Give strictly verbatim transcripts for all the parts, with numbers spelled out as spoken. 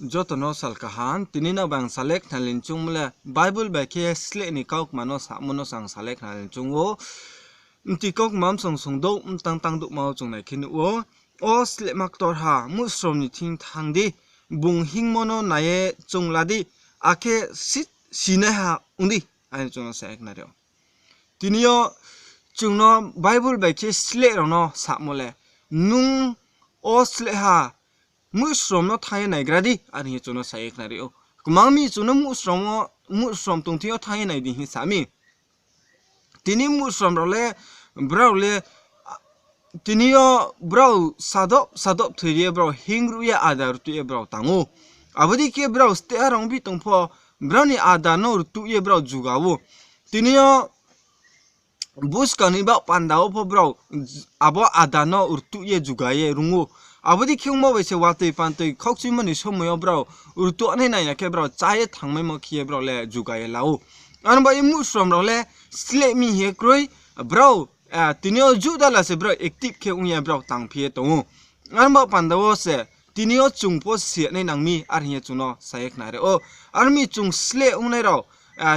Joto no sal kaham, tini no bang salai khnalai choungmo le Bible bai khe sleh ni kaukma no samo no sang salai khnalai choung ou. Mti kaukma msong song douh mtang tang douhma wo chung nai khe nuh ou. O slehma ktorha, muhsrom ni thing thanng di, bung hingmo no nai ye choung la di, akhe si-, sinaiha ong di, are chung no sa ye khnari ou. Tini yo chung no Bible bai khe sleh rao no samo le, nung o slehha muhsrom no thanng ye naigra di, are hing ye chung no sa ye khnari ou. Kmang mi chung no muhsrom wo, muhsrom tong thing yo thanng ye nai di hing sa mi. Tini muhsrom rao le, brao le, tini yo brao sadoh, sadoh thoi ye brao hingruh ye ada rtuh ye brao tang ou. Abo dei khe brao steh ha rao bi tong pho, brao ni ada no rtuh ye brao juga ou. Tini yo buskang ni baoh panda wo pho brao abo ada no rtuh ye juga ye rung ou. Abo dei khe ongmo bai se watoi pantoi khaukchuimo ni somoi yo brao rtuh nai nai ya khe brao chá ye thangmaimo khe ye brao le juga ye la ou. Aro ba ye muhsrom rao le sleh mi hing ye kroi, brao, tini yo juda la se brao active khe ong ye brao tangphi ye tong ou. Aro ba panda wo se tini yo chung pho si ya nai nang mi, are hing ye chung no sa ye khnari ou. Aro mi chung sleh ongnai rao,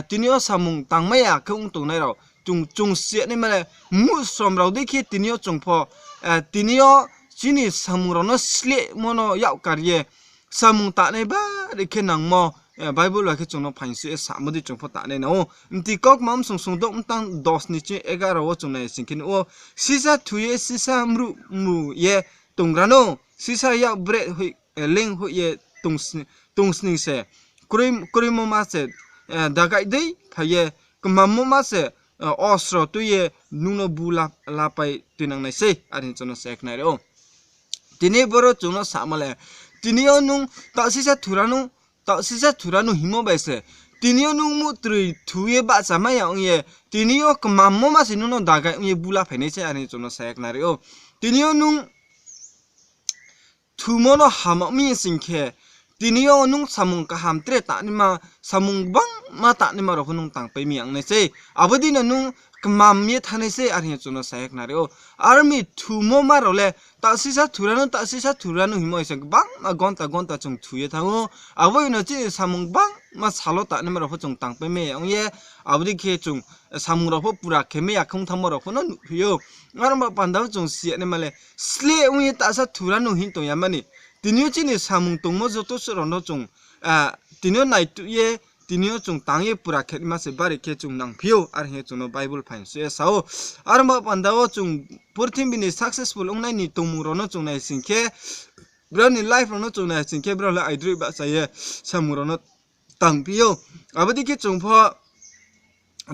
tini yo samung tangmai ya khe ong tongnai rao, chung, chung si ya naima le, muhsrom rao dei khe tini yo chung pho, tini yo chini samung rao no slehmo no yak kar ye, samung tangnai bari khe nangmo, Bible bai khe chung no phaingsuh ye samo dei chung pho tangnai nang ou. Mti kaukma msong song douh mtang dos ni ching egaro wo chung nai sing khe nuh ou, sisa thu ye sisa mruh mru ye tonggra no, sisa yak bret hoih, leing hoih ye tong sning se, kroimo ma se, dagai dei phai ye, kmammo ma se, osro tui ye nung no bu la, lapai tuinang nai sei, are hing chung no sa ye khnari ou. Tini boro chung no samo le, tini yo nung taohsisa thura nung, taohsisa thura nung hingmo bai se, tini yo nung muhtroi thu ye bahchamai ya ong ye, tini yo kmammo ma se nung no dagai ong ye bu laphai nai sei, are hing chung no sa ye khnari ou. Tini yo nung thumo no hamya mi sing khe, tini yo nung samung kaham tre tangnaima, samung gbangma tangnaima rao pho nung tangpai mi ya ong nai sei. Abo dei no nung kmam ye thanng nai sei, are hing ye chung no sa ye khnari ou. Aro mi thumo ma rao le, taohsisa thura nung, taohsisa thura nung hingmo bai se gbangma gonta gonta chung thu ye thanng ou. Abo bai no chini samung gbangma sal wo tangnaima rao pho chung tangpai mai ya ong ye, abo dei khe chung samung rao pho pura khe mai ya khe ong thanngmo rao pho no nuhphi ou. Aro ba panda wo chung si ya naima le, sleh ong ye taohsa thura nung hing tong ya mani. Tini yo chini samung tongmo joto suh rao no chung, tini yo naituh ye, tini yo chung tang ye pura khe naima se bari khe chung nangphi ou, are hing ye chung no Bible phaingsuh ye sa ou. Aro ba panda wo chung purthimbi ni successful ongnai ni tongmung rao no chung nai sing khe, brao ni life rao no chung nai sing khe, brao le aidroih bahcha ye samung rao no tangphi ou. Abo dei khe chung pho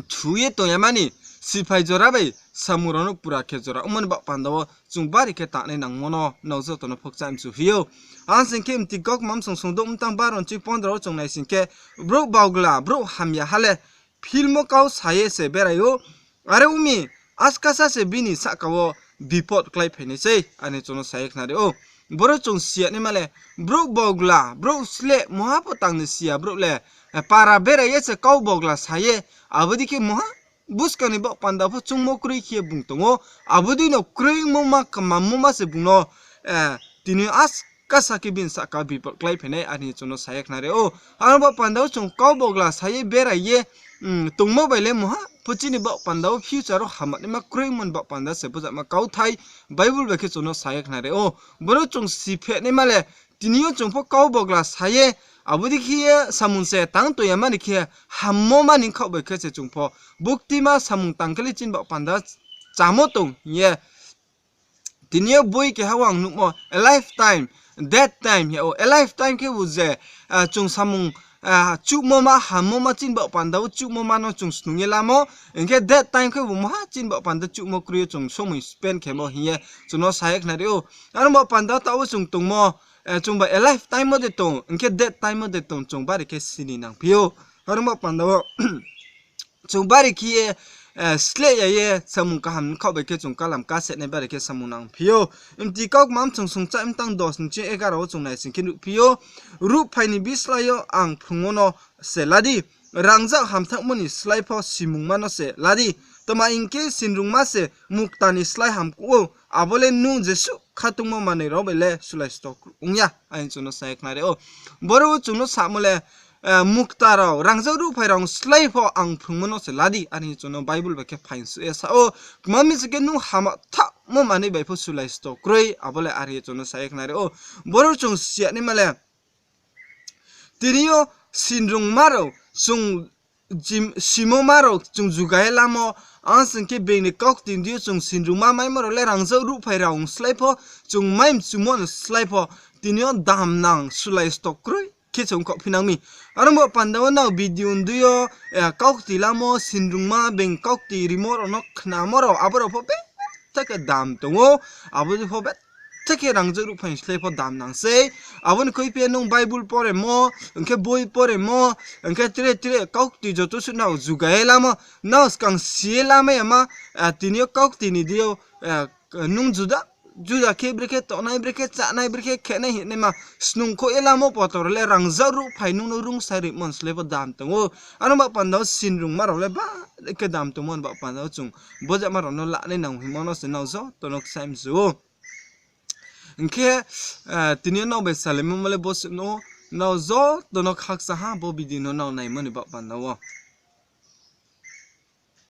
thu ye tong ya mani, siphai jora bai samung rao no pura khe jora ongmo ni baoh panda wo chung bari khe tangnai nangmo no nrao joto no phokcha mchu phi ou. Ang sing khe Mti kaukma msong song douh mtang baro ni ching pondro wo chung nai sing khe, brouh baohgla, brouh hamya ha le philmo kau sa ye se berai ou. Are ong mi, askasa se bini sahka wo bipod kláiphai nai sei, are hing chung no sa ye khnari ou. Boro chung si ya naima le, brouh baohgla, brouh sleh, mungha pho tang ni si ya brouh le, para berai ye se kau baohgla sa ye, abo dei khe mungha buskang ni baoh panda pho choungmo kroi khe ye bung tong ou. Abo dei no kroimo ma, kmammo ma se bung no, tini askasa khe bini sahka bipod kláiphai nai, are hing chung no sa ye khnari ou. Aro ba panda wo chung kau baohgla sa ye berai ye tongmo bai le mungha pho chini baoh panda wo future wo hamya naima kroimo ni baoh panda se bujama kauthai Bible bai khe chung no sa ye khnari ou. Boro chung si phe naima le, tini yo chung pho kau baohgla sa ye, abo dei khe ye samung se tang tong ya mani khe, hammo mani khaoh bai khe se chung pho buktima samung tang khe le chini baoh panda chamo tong hing ye tini yo boi keha wo ang nuhmo, a lifetime, death time hing ou. A lifetime khebu je, chung samung, chuhmo ma, hammo ma chini baoh panda wo chuhmo ma no chung snung ye lamo, hing khe death time khebu maha chini baoh panda chuhmo kroi yo chung somoi spend khemo hing ye chung no sa ye khnari ou. Aro baoh panda taoh wo chung tongmo, chung ba a lifetime wo de tong, hing khe death time wo de tong, chung bari khe sini nangphi ou. Aro baoh panda wo chung bari khe ye, sleh ya ye samung kaham khaoh bai khe chung kalam kasehnai bari khe samung nangphi ou. Mti kaukma msong song chai mtang dos ni ching egaro wo chung nai sing khe nuhphi ou. Ruhphai ni bislái yo ang phrungmo no se la di, rangzag hamthakmo ni slái pho simungma no se la di. Tma hing khe sinrungma se mukta ni slái hamkuh ou, abo le nung jesuh khatungmo manoi rao bai le sulai stokruh ong ya, are hing chung no sa ye khnari ou. Boro wo chung no samo le, mukta rao, rangzag ruhphai rao slái pho ang phrungmo no se la di, are hing chung no Bible bai khe phaingsuh ye sa ou. Tma mi se khe nung hama thaohmo manoi bai pho sulai stokroi, abo le are hing chung no sa ye khnari ou. Boro chung si ya naima le, tini yo sinrungma rao, chung simoma rao chung juga ye lamo, ang sing khe being ni kaukti ni deing yo chung sinrungma maimo rao le rangzag ruhphai rao slái pho, chung mai mchumo no slái pho, tini yo damnang sulai stokroi khe chung khaohphinang mi. Aro ba panda wo nrao video ni deing yo, kaukti lamo, sinrungma, being kaukti rimo rao no khnamo rao, abo rao pho betha khe dam tong ou, abo pho betha khe rangzag ruhphai slái pho damnang sei. Abo ni khuiphi ye nung Bible poremo, hing khe boi poremo, hing khe tre tre kaukti joto suh nrao juga ye lamo, nrao skang si ye lamai yama, tini yo kaukti ni deing yo, nung juda juda khe brekhe tongnai, brekhe chánai, brekhe khenai hingnaima snungkhouh ye lamo poto rao le rangzag ruhphai nung no rungsai rimo ni slái pho dam tong ou. Ano ba panda wo sinrungma rao le ba khe dam tongmo ni ba panda wo chung bojama rao no lanai nang hingmo no se nrao joto no ksaimsu ou. Hing khe, tini yo nrao bai salaimo le bo suh no, nrao joto no khakchang ha bo video no nrao naimo ni ba panda wo.